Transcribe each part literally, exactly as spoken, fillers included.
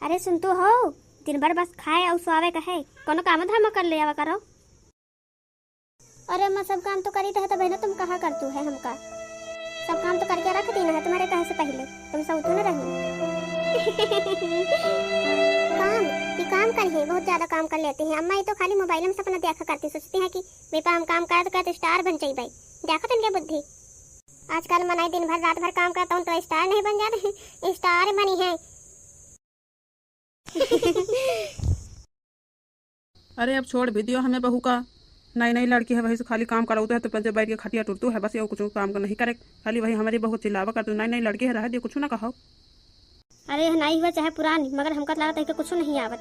अरे सुनतू हो, दिन भर बस खाए अउ सोआवे का है, कौनो काम धाम कर ले आवा करो। अरे अम्मा, सब काम तो करी रहे, तो बहना तुम कहा करतू है हमका? सब काम तो करके रख दीना है तुम्हारे कहे से पहले, तुम सोतू न रही। काम? ये काम कर है, बहुत ज्यादा काम कर लेती है अम्मा। ये तो खाली मोबाइल में सपना देखा करती, सोचती है कि बेपा हम काम करत करत स्टार बन जाइबे। देखत इनके बुद्धि। आजकल मनई दिन भर रात भर काम करत हूँ तो स्टार नहीं बन जाते हैं, स्टार बनी है। अरे अब छोड़ भी दियो हमें बहू का। नई नई लड़की है, वही से खाली काम कराउत है, तो पंचे बैठ के खटिया टुरतू है, बस ये कुछ काम का नहीं करे। खाली वही हमारी बहू चिल्लावा कर, तू नई नई लड़की है, रह दियो, कुछ ना कहो। अरे यह नई हुआ चाहे पुरानी, मगर हमका तो लागत है कि कुछ नहीं आवत।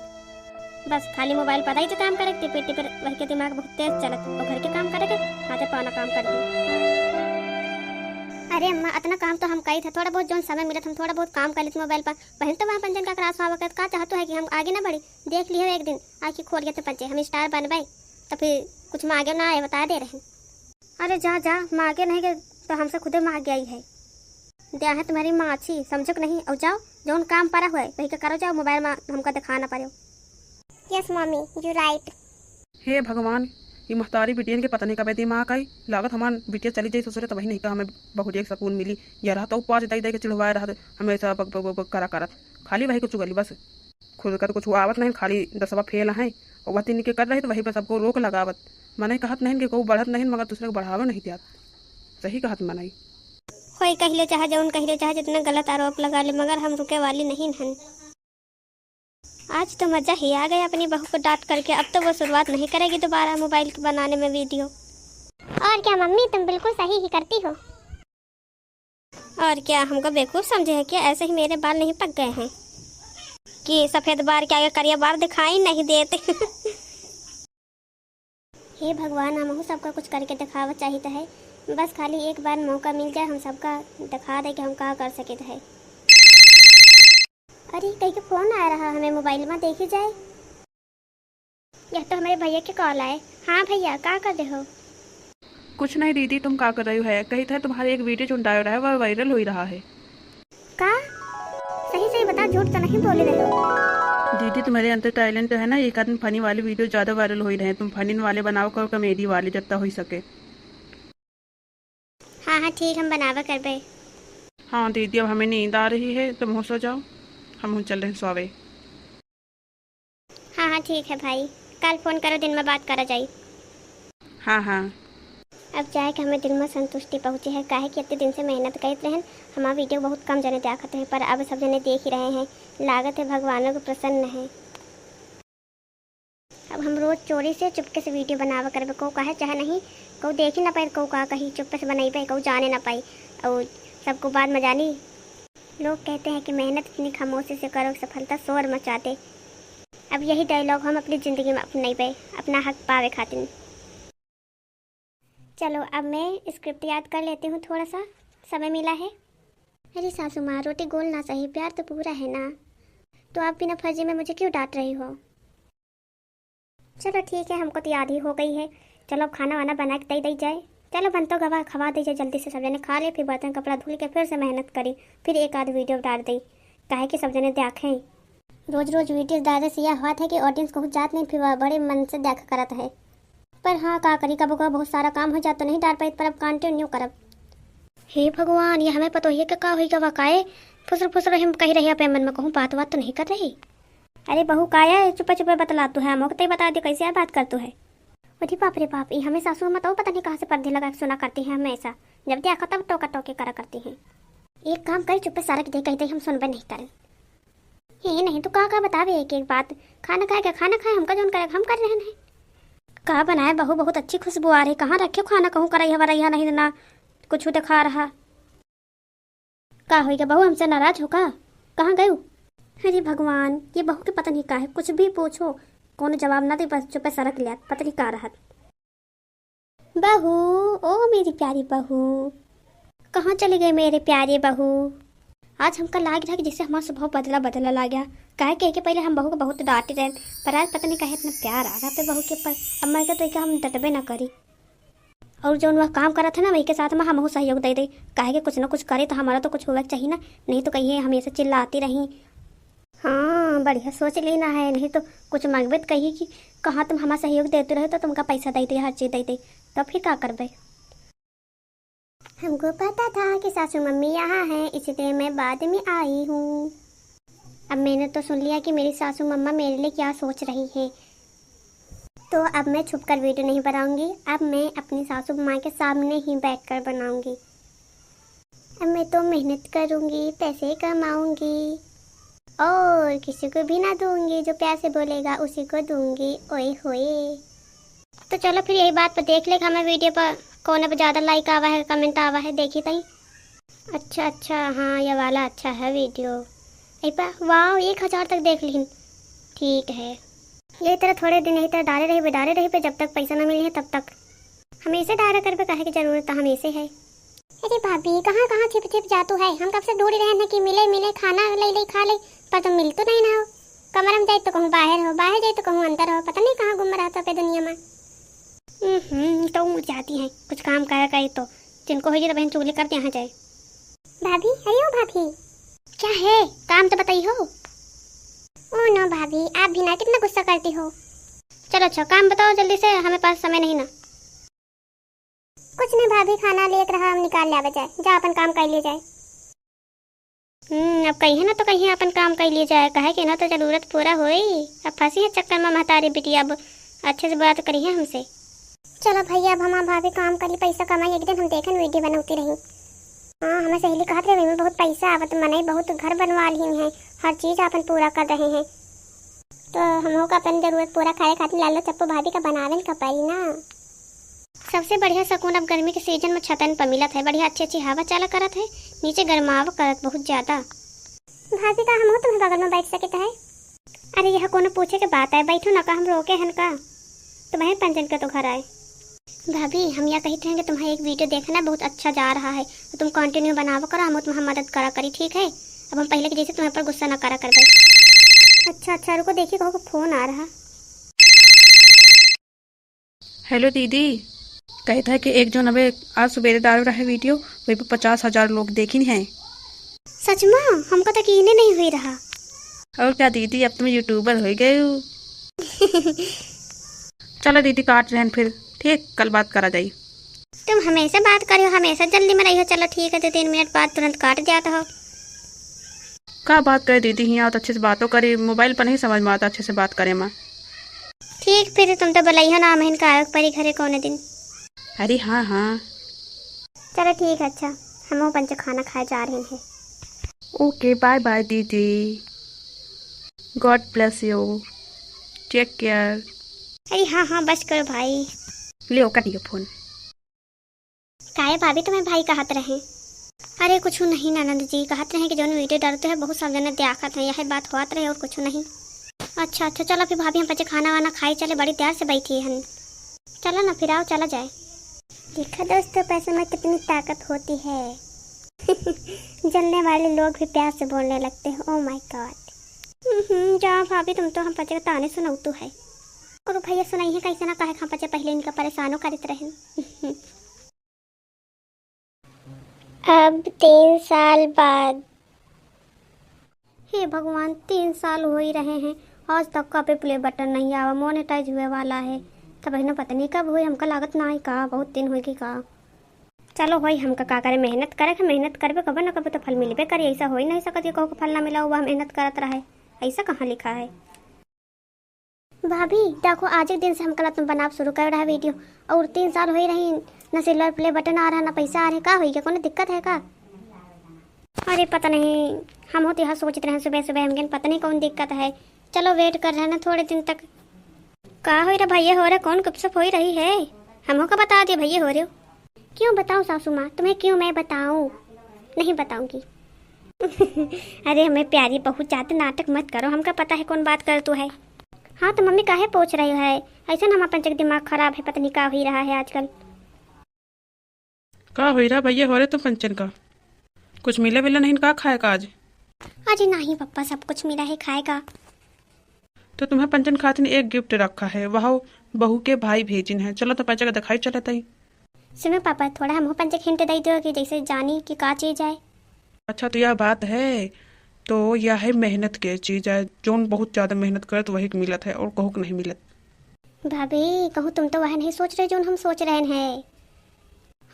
बस खाली मोबाइल पर ही तो काम करे, टिपे टिपे वही के दिमाग बहुत तेज चलत, और घर के काम करे के हाथे पाना काम कर दी। अरे अम्मा, इतना काम तो हम कही था, थोड़ा बहुत जौन समय मिलत हम थोड़ा बहुत काम कर लेते मोबाइल पर। बहन तो वहाँ पंचन का क्लास हुआ वक्त का चाहतू है कि हम आगे ना बढ़ी। देख लियो एक दिन आँखी खोल के तो पंचे हम स्टार बनबे, तो फिर कुछ मांगे ना आए, बता दे रहे। अरे जा जा, मांगे नहीं के तो हमसे खुदे मांग के आई है। द्या है तुम्हारी माछी, समझो कि नहीं? और जाओ, जौन काम परा हुआ है वही के करो, जाओ, मोबाइल में हमका दिखा ना पारो। Yes mommy, you right। हे भगवान, ये महतारी बिटियन के पता नहीं कबे दिमाग आई। लागत हमार बिटिया चली जाई ससुरे, तब वही नहीं का हमें बहुरिया के सकून मिली। या रहत उ पाँच दई दई के चिढ़वाए रहत, हमेशा बक, बक, बक, बक करा करत, खाली वही के चुगली बस। खुद का तो कुछ आवत नहीं, खाली दसवा फेल है। और वह तीन के कर रही तो वही पर सबको रोक लगावत। मनई कहत नहीं कि कोई बढ़त नहीं, मगर दूसरे को बढ़ावे नहीं दिया। सही कहत मनई। कोई कह ले चाहे जौन कह ले चाहे जितना गलत आरोप लगा ले, मगर हम रुके वाली नहीं हन। आज तो मजा ही आ गया अपनी बहू को डांट करके। अब तो वो शुरुआत नहीं करेगी दोबारा मोबाइल के बनाने में वीडियो। और क्या मम्मी, तुम बिल्कुल सही ही करती हो। और क्या, हमको बेवकूफ समझे है क्या? ऐसे ही मेरे बाल नहीं पक गए हैं कि सफेद बार के आगे करिया बार दिखाई नहीं देते। हे भगवान, हमहू सबका कुछ करके दिखावा चाहित है। बस खाली एक बार मौका मिल जाए, हम सबका दिखा दे कि हम का कर सकित है। अरे, कहीं के फोन आ रहा, हमें मोबाइल में देखी जाए। यह तो हमारे भैया के कॉल आए। हाँ भैया, का कर रहे हो? कुछ नहीं दीदी, तुम का कर रही हो? है कही था तुम्हारे एक वीडियो जो डाल रहा है, वह वायरल हो ही रहा है। का? सही सही बता, झूठ तो नहीं बोले रहे हो? दीदी, तुम्हारे अंदर टैलेंट है ना, एक आदमी फनी वाली वीडियो ज्यादा वायरल हो ही रहे हैं। तुम फनी वाले बनाओ, करो कॉमेडी वाले, जितना हो ही सके। हाँ हाँ ठीक, हम बनावा करबे। हाँ दीदी, अब हमें नींद आ रही है, तुम हो सो जाओ, हम हो चल रहे हैं सोवे। हाँ हाँ ठीक है भाई, कल फोन करो, दिन में बात करा जाई। हाँ हाँ। अब जाए के हमें दिल में संतुष्टि पहुँची है, काहे कि इतने दिन से मेहनत करत रहन, हमारा वीडियो बहुत कम जने देखत रहे, पर अब सब जने देख ही रहे हैं। लागत है भगवानों को प्रसन्न है। अब हम रोज चोरी से चुपके से वीडियो बनावा करबे, को कहे चाहे नहीं, को देख ही ना पाए, को का कही, चुपके से बनैबे, को जाने ना पाई। और सबको बाद में जानी, लोग कहते हैं कि मेहनत इतनी खामोशी से करो, सफलता शोर मचा दे। अब यही डायलॉग हम अपनी जिंदगी में अपनैबे, अपना हक पावे खातिर। चलो, अब मैं स्क्रिप्ट याद कर लेती हूँ, थोड़ा सा समय मिला है। अरे सासू माँ, रोटी गोल ना सही, प्यार तो पूरा है ना, तो आप बिना फर्जी में मुझे क्यों डांट रही हो? चलो ठीक है, हमको तो याद ही हो गई है। चलो, अब खाना वाना बना के दे दी जाए। चलो, बन तो गवा, खवा दी जाए जल्दी से, सब जने खा ले, फिर बर्तन कपड़ा धुल के फिर से मेहनत करी, फिर एक आध वीडियो डाल दी, काहे कि सब जने देखें। रोज रोज वीडियो डाले से यह बात है कि ऑडियंस कहूँ जात नहीं, फिर वह बड़े मन से देख करत है। पर हाँ, का करी, कबो कबो बहुत सारा काम हो जात तो नहीं डाल पाई, पर अब कंटिन्यू करब। हे भगवान, ये हमें पतोहिए के का होई गवा, काहे फुसर फुसर हम कही रही, अपने मन में कहूँ बात बात तो नहीं कर रही। अरे बहू, काया चुपे चुपे बतला तू है, हमको तो बता दे कैसे बात कर तू है। अरे बाप रे बाप, ये हमें सासू में तो पता नहीं कहाँ से पर्दे लगा के सुना करती है हमेशा, जब देखो तब टोका टोकी करा करती हैं। एक काम करी, चुप्पे सरक दे, कहते ही हम सुनबे नहीं करें। हे नहीं तो का का बतावे एक एक बात। खाना खाए के खाना खाए, हमका जौन करे हम कर रहे हैं। का बनाए बहू, बहुत अच्छी खुशबू आ रही। कहाँ रखे खाना, कहूँ करैया वरैया नहीं ना कुछ दिखा रहा। का होई गया बहू, हमसे नाराज हो का? कहाँ गयू? अरे भगवान, ये बहू के पता नहीं का है, कुछ भी पूछो कोनो जवाब ना दे, बस चुपे सरक लिया, पता नहीं का रहत। बहू, ओ मेरी प्यारी बहू, कहाँ चली गई मेरे प्यारे बहू? आज हमका लाग रहा कि जैसे हमारा स्वभाव बदला बदला लाग गया। काहे कहे के पहले हम बहू को बहुत डांटे रहे, पर आज पता नहीं काहे इतना प्यार आ रहा पे बहू के ऊपर। अब मैं क्या तो क्या हम डटबे ना करी। और जौन वह काम करत है ना, वही के साथ में हमहू सहयोग दे दे, काहे के कुछ ना कुछ करे तो हमारा तो कुछ होवे के चाहिए ना, नहीं तो कहिए हमेशा चिल्लाती रही। हाँ, बढ़िया सोच लेना है, नहीं तो कुछ मांगबे तो कही कि कहाँ तुम हमारा सहयोग देते रहे तो तुमका पैसा दे दे, हर चीज दे दे, तो फिर का करबे? हमको पता था कि सासू मम्मी यहाँ हैं, इसलिए मैं बाद में आई हूँ। अब मैंने तो सुन लिया कि मेरी सासू मम्मा मेरे लिए क्या सोच रही है, तो अब मैं छुपकर वीडियो नहीं बनाऊंगी, अब मैं अपनी सासू माँ के सामने ही बैठकर बनाऊंगी। अब मैं तो मेहनत करूंगी, पैसे कमाऊंगी और किसी को भी ना दूंगी, जो प्यार से बोलेगा उसी को दूंगी। ओए होए। तो चलो फिर यही बात पर देख ले हमें वीडियो पर कौन अब ज्यादा लाइक आवा है, कमेंट आवा है, देखी तई। अच्छा अच्छा, हाँ ये वाला अच्छा है वीडियो। ऐ पा वाह, एक हजार तक देख लिहिन। ठीक है, यही तरह थोड़े दिन यही तरह डाले रही, डाले रही पे, जब तक पैसा ना मिले तब तक। हमेशे डाला करबे, काहे की जरूरत तो हमेशे है। अरे भाभी, कहाँ कहाँ छिप छिप जातू है? हम कब से ढूंढ रहे हैं कि मिले मिले, खाना ले ले खा ले, पर तुम मिल तो नहीं ना हो। कमरा में जाए तो कहूँ बाहर हो, बाहर जाए तो कहूँ अंदर हो, पता नहीं कहाँ गुम रहता पे दुनिया में। हम्म, तो उड़ जाती हैं, कुछ काम करा करे तो, जिनको हो जाए तो बहन चुगली करते यहाँ जाए। भाभी, अरे ओ भाभी। क्या है? काम तो बताई हो। ओ नो भाभी, आप भी ना कितना गुस्सा करती हो। चलो अच्छा, काम बताओ जल्दी से, हमें पास समय नहीं ना। कुछ नहीं भाभी, खाना लेत रहा, हम निकाल ले आवे जाए, जा अपन काम कर लिए जाए। हम्म, अब कहिए ना तो कहिए अपन काम कर लिए जाए, कहे कि ना तो जरूरत पूरा होई। अब फंसी है चक्कर में महतारी बिटिया, अब अच्छे से बात करिए हमसे। चलो भैया, अब हमार भाभी काम करी, पैसा कमाई, एक दिन हम देखन वीडियो बनौती रही। हाँ, हमें सहेली कहत रहे, में बहुत पैसा आवत, मनई बहुत घर बनवा लिहिन है, हर चीज अपन पूरा कर रहे हैं, तो हमहू का अपन जरूरत पूरा करे खातिर लालो चप्पू भाभी का बनावे का पड़ी ना। सबसे बढ़िया सकून अब गर्मी के सीजन में छतन पर मिलत है, बढ़िया अच्छी अच्छी हवा चला करत है, नीचे गरमाव करत बहुत ज्यादा। भाभी का हमहू तुम्हें बगल में बैठ सकित है? अरे यह कोनो पूछे के बात है, बैठो ना का, हम रोके हन का? तुम्हें पंचन के तो घर आए। भाभी, हम यह कहित रहेंगे तुम्हारा एक वीडियो देखना बहुत अच्छा जा रहा है, तो तुम कंटिन्यू बनावा करो, हम तुम्हारा मदद करा करी, ठीक है? अब हम पहले के जैसे तुम्हारे पर गुस्सा ना करा करबे। अच्छा अच्छा, रुको देखी, कहो को फोन आ रहा। हेलो दीदी, कहत है कि एक जोन अबे आज सुबेरे डाल रहा है वीडियो, वही पे पचास हजार लोग देखिन हैं। सच में? हमका तो कीने नहीं हुई रहा। और क्या दीदी, अब तुम यूट्यूबर हो गए हो। चलो दीदी, काट रहन फिर, ठीक, कल बात करा जाई। तुम हमेशा बात करियो, हमेशा जल्दी में रहियो। चलो ठीक है, तो तीन मिनट बाद तुरंत काट जाता हो। का बात करे दीदी, हियाँ तो अच्छे से बातो करे, मोबाइल पर नहीं समझ में आता अच्छे से बात करे में। ठीक, फिर तुम तो बुलाइयो ना, हमहिन का आवे के परी घरे कौने दिन। अरे हाँ हाँ। चलो ठीक है, अच्छा, हमहू पंचे खाना खाए जा रहे हैं। ओके, बाय बाय दीदी, God bless you, take care। अरे हाँ हाँ, बस करो भाई। ले कटियो फोन। काहे भाभी, तुम्हें भाई कहत रहे? अरे कुछ नहीं ननद जी, कहत रहे कि जौन वीडियो डालते हैं बहुत सब जने देखत हैं, यही बात होत रहे और कुछ नहीं। अच्छा अच्छा, चलो फिर भाभी, हम पचे खाना वाना खाए चले, बड़ी देर से बैठी हन। चलो ना फिर, आओ चला जाए। देखा दोस्तों, पैसों में कितनी ताकत होती है। जलने वाले लोग भी प्यार से बोलने लगते हैं। Oh my God। हम्म, जा भाभी, तुम तो हम पचे ताने सुनौतू है। और भैया सुनाई है कैसे ना, काहे हम पचे पहले इनका परेशानो करत रहे। अब तीन साल बाद। हे भगवान, तीन साल हो ही रहे हैं, आज तक का पे प्ले बटन नहीं आवा, मोनेटाइज हुए वाला है, तब इन्हें पता नहीं कब होई, हमका लागत ना है का, बहुत दिन होई गई का। चलो होई, हमका का करे, मेहनत करे, मेहनत करबे कबो ना कबो तो फल मिलबे करी, ऐसा हो ही नहीं सकत कि कहूँ को फल ना मिला हुआ, मेहनत करत रहे, ऐसा कहाँ लिखा है? भाभी, देखो, आज एक दिन से हम कल तुम बनाव शुरू कर रहा वीडियो, और तीन साल हो ही रही, ना सिल्वर प्ले बटन आ रहा, ना पैसा आ रहा, का होई गया, कोनो दिक्कत है का? अरे पता नहीं, हम होते यहाँ सोचते रहे सुबह सुबह, हम कहन पता नहीं कौन दिक्कत है। चलो वेट कर रहे ना थोड़े दिन तक। का होई रहा भैया, हो रहा कौन गुपसुप हो ही रही है, हमको का बता दियो भैया हो रहे हो। क्यों बताऊँ सासू माँ, तुम्हें क्यों मैं बताऊँ? नहीं बताऊँगी। अरे हमें प्यारी बहू, ज्यादा नाटक मत करो, हमका पता है कौन बात कर तू है। हाँ तो मम्मी काहे पूछ रही है? ऐसा ना हमारा पंचक दिमाग खराब है, पता नहीं का हुई रहा है आजकल। का हुई रहा भैया, हो रहे तुम पंचन का? कुछ मिला मिला नहीं का खाए का आज? अरे नहीं पप्पा, सब कुछ मिला है खाए का। तो तुम्हें पंचन खातिर एक गिफ्ट रखा है, वह बहू के भाई भेजिन है। चलो तो पंचक दिखाई चलत आई। सुनो पापा, थोड़ा हमहू पंचक हिंट दे दो कि जैसे जानी कि का चीज है। अच्छा तो यह बात है, तो यह है मेहनत के चीज है, जौन बहुत ज्यादा मेहनत करत वही के मिलत है और कहूँ के नहीं मिलत। भाभी, कहूँ तुम तो वह नहीं सोच रहे जौन हम सोच रहे हैं।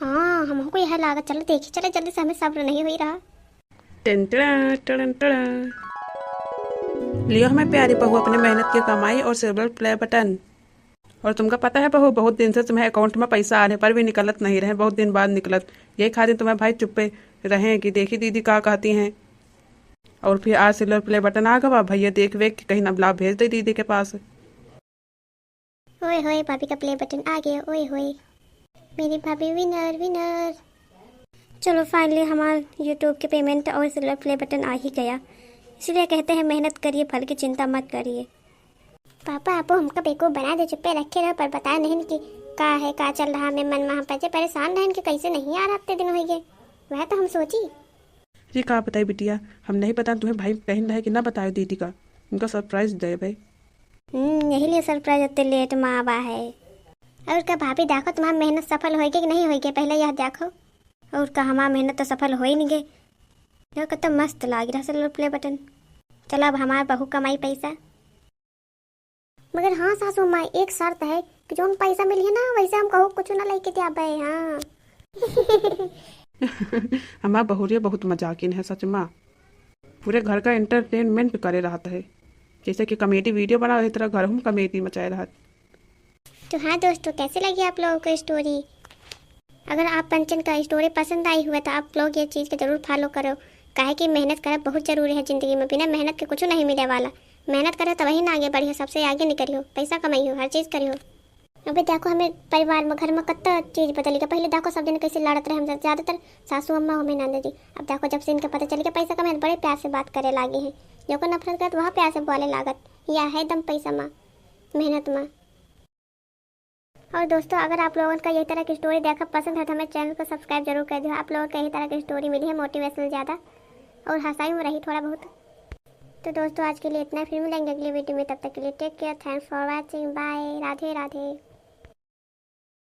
हाँ, हमको यह लागत, चलो देखी चले जल्दी से, हमें सब्र नहीं हुई रहा। टन टड़ा, टड़न टड़ा। लियो हमें प्यारी बहू अपने मेहनत की कमाई और silver play button। और तुमका पता है बहू, बहुत दिन से तुम्हें account में पैसा आने पर भी निकलत नहीं रहे, बहुत दिन बाद निकलत। यही खातिर तुम्हें भाई चुप्पे रहे कि देखी दीदी का कहती हैं। और फिर आज silver play button आ गवा, भैया देख वेख के कहीं ना ब्ला भेज दे दीदी के पास। ओए होए, भाभी का play button आ गया, ओए होए। मेरी भाभी winner, winner। चलो finally हमार YouTube के payment और silver play button आ ही गया। इसलिए कहते हैं मेहनत करिए, फल की चिंता मत करिए। पापा, आपो हमका बेवकूफ बना दे, चुप्पे रखे रहो, पर बताए नहीं कि का है, का चल रहा। मैं मन में हम पैसे परेशान रहन कि कैसे नहीं आ रहा, हफ्ते दिन हो गए, वह तो हम सोची। अरे का बताई बिटिया, हम नहीं बताएन तुम्हें, भाई कहिन रहे कि ना बतायो दीदी का, उनका surprise देबे। हम्म, यही लिए surprise इतने late में आवा है। और का भाभी, देखो तुम्हार मेहनत सफल होइगे कि नहीं होइगे, पहले यह देखो। और का हमार मेहनत तो सफल होइनगे। देखो कितना मस्त लाग रहा silver play button। चलो अब हमार बहू कमाई पैसा। मगर हाँ सासू माँ, एक शर्त है कि जौन पैसा मिली है ना, वैसे हम कहूँ कुछ ना लेके जाबे। हाँ। हमार बहुरिया बहुत मजाकिन है सच माँ, पूरे घर का entertainment करे रहत है, जैसे कि comedy video बना रही तरह घर हम comedy मचाए रहत। तो हाँ दोस्तों, कैसे लगी आप लोगों को story? अगर आप पंचन का story पसंद आई हुआ तो आप लोग ये चीज़ के जरूर follow करो, काहे कि मेहनत करब बहुत जरूरी है जिंदगी में, बिना मेहनत के कुछ नहीं मिले वाला। मेहनत करो तब ही ना आगे बढ़ियो, सबसे आगे निकलियो, पैसा कमाइयो, हर चीज़ करियो। अबे देखो, हमें परिवार में, घर में कितना चीज़ बदल गया। पहले देखो सब जने कैसे लड़त रहे हम, ज़्यादातर सासू अम्मा हमें नंद जी। अब देखो जब से इनके पता चल गया पैसा कमाए, बड़े प्यार से बात करे लागे हैं, जो को नफरत करत वह प्यार से बोले लागत। यह है दम पैसा माँ, मेहनत माँ। और दोस्तों, अगर आप लोगन का यही तरह की story देखब पसंद है तो हमें channel को subscribe जरूर कर दियो। आप लोगन का यही तरह की story मिली है motivational ज़्यादा और हंसाई में रही थोड़ा बहुत। तो दोस्तों, आज के लिए इतना, फिर मिलेंगे अगली video में, तब तक के लिए take care, thanks for watching, bye, राधे राधे।